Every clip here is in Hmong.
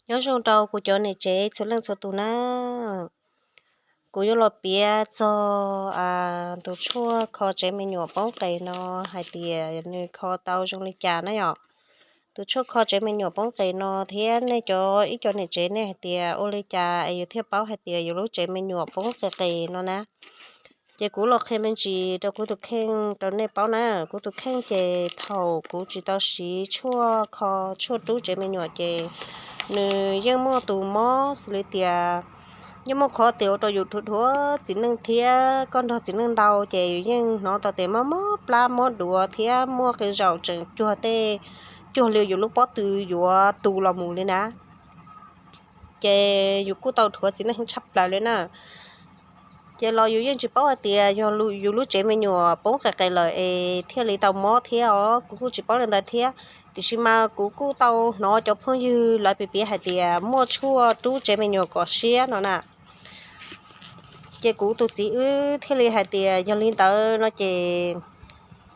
Nyob zoo rau kuv cov niam tsev txhua leej txhua tus na. Kuv yuav los piav txog tus tshuaj kho tsev me nyuam poob qes no hais tias nws kho tau zoo li cas na yom. Tus tshuaj kho tsev me nyuam poob qes no thiab nej cov ib co niam tsev nej hais tias ua li cas es yus thiaj paub hais tias yus lub tsev me nyuam poob qes qes no na. Ces kuv los qhia me ntsis rau kuv tus kheej rau nej paub na. Kuv tus kheej ces thaum kuv tsis tau siv tshuaj kho, tshuaj rub tsev me nyuam ces nws yeej muaj tus mob xws li tias yeej muaj qhov tias ua rau yus dhuav dhuav txiv neej thiab koj nrog txiv neej ntau ces yus yeej hnov tau tias mob mob plab mob duav thiab muaj qee zaum tseem cuag tej, cuag li yus lub pob tw yuav tu los mus li na. Ces yus kuj tau dhuav txiv neej tshaj plaws li na. Ces los yus yeej tsis paub hais tias yog yus lub tsev me nyuam poob qes qes lawm es thiaj li tau mob thiab os, kuv kuj tsis paub li ntawd thiab. Tiam sis mas kuv kuj tau hnov cov phooj ywg lawv piav piav hais tias muaj tshuaj rub tsev me nyuam kom siab no na. Ces kuv tus txiv wb thiaj li hais tias yog li ntawd no ces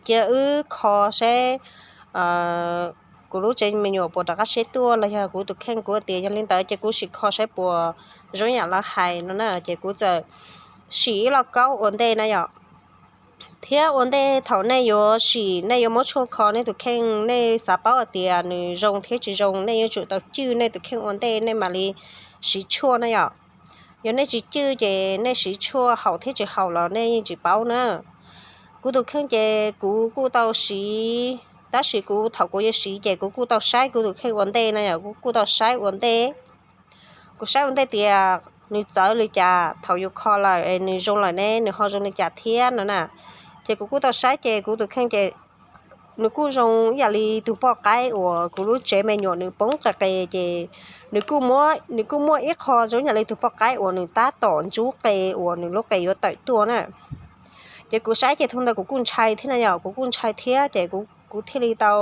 cia wb kho saib kuv lub tsev me nyuam puas rov qab siab tuaj los yog kuv tus kheej. Kuv tias yog li ntawd ces kuv sim kho saib puas zoo yam lawv hais no na. Ces kuv txawm sim ib lauj kaub ua ntej na yom. Thiab ua ntej thaum nej yuav sim, nej yuav muab tshuaj kho nej tus kheej, nej xav paub hais tias nws zoo thiab tsis zoo, nej yuav tsum tau cwj nej tus kheej ua ntej nej mam li siv tshuaj na yom. Yog nej tsis cwj ces nej siv tshuaj haum thiab tsis haum los nej yeej tsis paub na. Kuv tus kheej ces kuv kuj tau siv, tab sis kuv thaum kuv yuav siv ces kuv kuj tau saib kuv tus kheej ua ntej na yom, kuv kuj tau saib ua ntej. Kuv saib ua ntej tias nws txawv li cas, thaum yus kho lawm es nws zoo lawm ne nws ho zoo li cas thiab no na. Ces kuv kuj tau saib ces kuv tus kheej ces nws kuj zoo ib yam li tus poj qaib uas kuv lub tsev me nyuam nws poob qes qes ces nws kuj muaj ib qho zoo ib yam li tus poj qaib uas nws tab tom ntsub qe uas nws lub qe yuav tawm tuaj na. Ces kuv saib ces thaum ntawd kuv kuj ntshai thiab na yom, kuv kuj ntshai thiab ces kuv thiaj li tau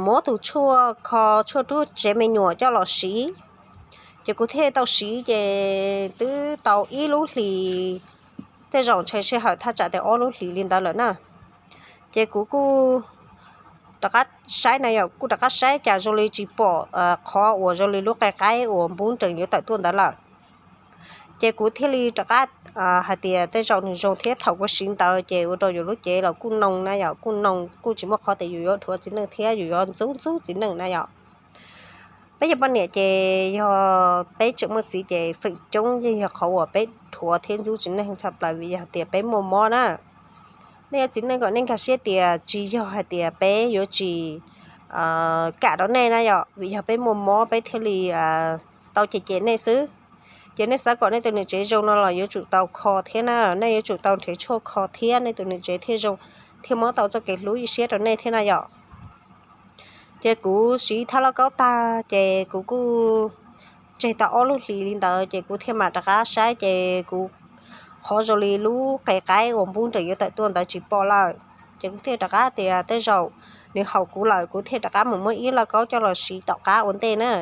muab tus tshuaj kho, tshuaj rub tsev me nyuam coj los siv. Ces kuv thiaj tau siv ces twb tau ib lub hlis, tej zaum ntshe sij hawm thaj tsam tias ob lub hlis li ntawd lawm na. Ces kuv kuj rov qab saib na yom, kuj rov qab saib cas zoo li tsis pom qhov uas zoo li lub qe qaib uas npub nrees yuav tawm tuaj ntawd lawm. Ces kuv thiaj li rov qab hais tias tej zaum nws zoo thiab, thaum kuv siv ntawd ces ua rau yus lub cev los kuj noo na yom, kuj noo kuj tsis muaj qhov tias yus yuav dhuav txiv neej thiab yus yuav ntxub ntxub txiv neej na yom. Peb yog poj niam ces yog peb tseem muaj txiv ces feem coob yeej yog qhov uas peb dhuav thiab ntxub txiv neej tshaj plaws vim yog tias peb muaj mob na. Nej yuav txiv neej kom nej nkag siab tias tsis yog hais tias peb yuav tsis kam rau nej na yom, vim yog peb muaj mob peb thiaj li tau cem cem nej xwb. Ces nej xav kom nej tus niam tsev zoo no los yuav tsum tau kho thiab na, nej yuav tsum tau nrhiav tshuaj kho thiab nej tus niam tsev thiaj zoo, thiaj muab tau txoj kev hlub ib siab rau nej thiab na yom. Ces kuv siv thaj lauj kaub tag ces kuv kuj tseg tau ob lub hlis li ntawd ces kuv thiaj mam rov qab saib ces kuv qhov zoo li lub qe qaib uas npub nrees yuav tawm tuaj ntawd tsis pom lawm. Ces kuv thiaj rov qab tias tej zaum nws haum kuv lawm, kuv thiaj rov qab mus muab ib lauj kaub coj los siv tom qab ua ntej na.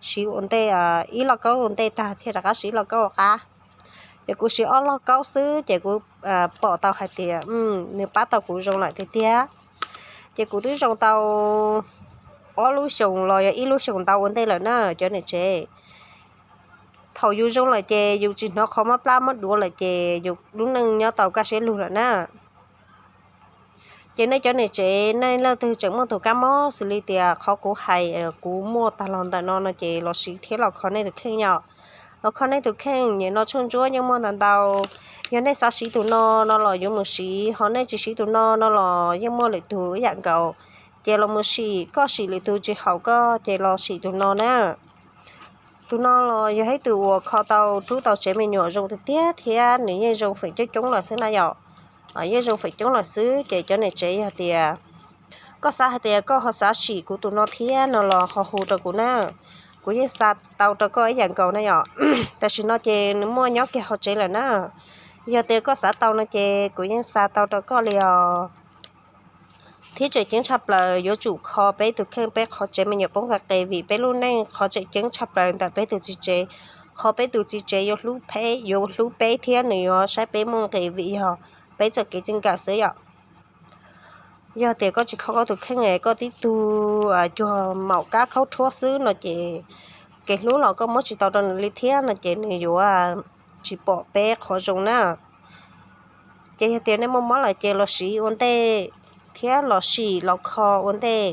Siv ua ntej, ib lauj kaub ua ntej tag thiaj rov qab siv ib lauj kaub ua qab. Ces kuv siv ob lauj kaub xwb ces kuv pom tau hais tias nws pab tau kuv zoo lawm tiag tiag. Ces kuv twb zoo tau ob lub xyoos los yog ib lub xyoos ntau ua ntej lawm na cov niam tsev. Thaum yus zoo lawm ces yus tsis hnov qhov mob plab mob duav lawm ces yus lub neej nyob tau kaj siab lug lawm na. Ces nej cov niam tsev nej leej twg tseem muaj tus kab mob xws li tias qhov kuv hais kuv muaj tag los ntawm no no ces los siv thiab los kho nej tus kheej yom. Los kho nej tus kheej, nim no tshuaj ntsuab yeej muaj ntau ntau. Yog nej xav siv tus no no los yuav mus siv, ho nej tsis siv tus no no los yeej muaj lwm tus ib yam nkaus. Ces los mus sim, koj sim lwm tus tsis haum koj ces los sim tus no na. Tus no los yog ib tug uas kho tau rub tau tsev me nyuam zoo tiag tiag thiab nws yeej zoo feem coob coob los xwb na yom. Yeej zoo feem coob los xwb ces cov niam tsev yog tias koj xav hais tias koj ho xav sim kuv tus no thiab no los ho hu rau kuv na. Kuv yeej xa tau rau koj ib yam nkaus na yom. Tam sim no ces nws muaj nyob kiag hauv tsev lawm na. Yog tias koj xav tau no ces kuv yeej xa tau rau koj li os. Thiab tseem ceeb tshaj plaws yuav tsum kho peb tus kheej, peb qhov tsev me nyuam poob qe qe vim peb lub neej qhov tseem ceeb tshaj plaws ntawm peb tus txiv tsev. Qhov peb tus txiv tsev yuav hlub peb, yuav hlub peb thiab nws yuav saib peb muaj nqis vim yog peb txoj kev txij nkawm xwb yom. Yog tias koj tsis kho koj tus kheej es koj tib tug cuag maum kab khaub rhuab xwb no ces kev hlub los koj muab tsis tau rau nws li thiab no ces nws yuav tsis pom peb qhov zoo na. Ces yog tias nej muaj mob lawm ces los siv ua ntej thiab los sim los kho ua ntej.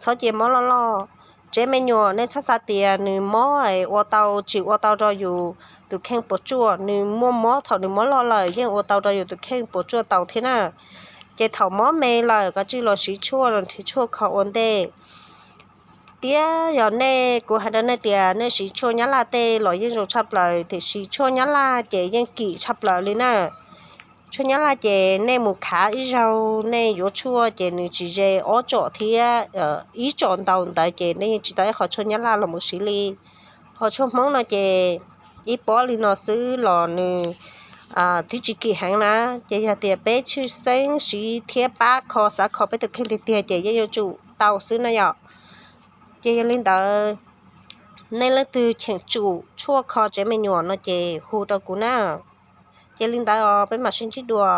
Txhob cia mob loj loj. Tsev me nyuam nej txhob xav tias nws mob es ua tau tsis ua tau rau yus tus kheej puas tsuaj, nws muaj mob thaum nws mob loj lawm yeej ua tau rau yus tus kheej puas tsuaj tau thiab na. Ces thaum mob me lawm koj tsij los siv tshuaj los nrhiav tshuaj kho ua ntej. Thiab yog nej, kuv hais rau nej tias nej siv tshuaj nyab laj tej los yeej zoo tshaj plaws, tiam sis tshuaj nyab laj ces yeej kim tshaj plaws li na. Tshuaj nyab laj ces nej mus khav ib zaug nej yuav tshuaj ces nws tsis ze ob tsom thiab ib tsom ntau ntawd ces nej yeej tsis tau ib qho tshuaj nyab laj los mus siv li. Ho tshuaj Hmoob no ces ib pob li no xwb los nws twb tsis kim heev na. Ces yog tias peb tshwj xeeb siv thiab pab kho xav kho peb tus kheej tiag tiag ces yeej yuav tsum tau xwb na yom. Ces yog li ntawd, nej leej twg cheem tsum tshuaj kho tsev me nyuam no ces hu rau kuv na. Ces li ntawd os, peb mam sib ntsib dua.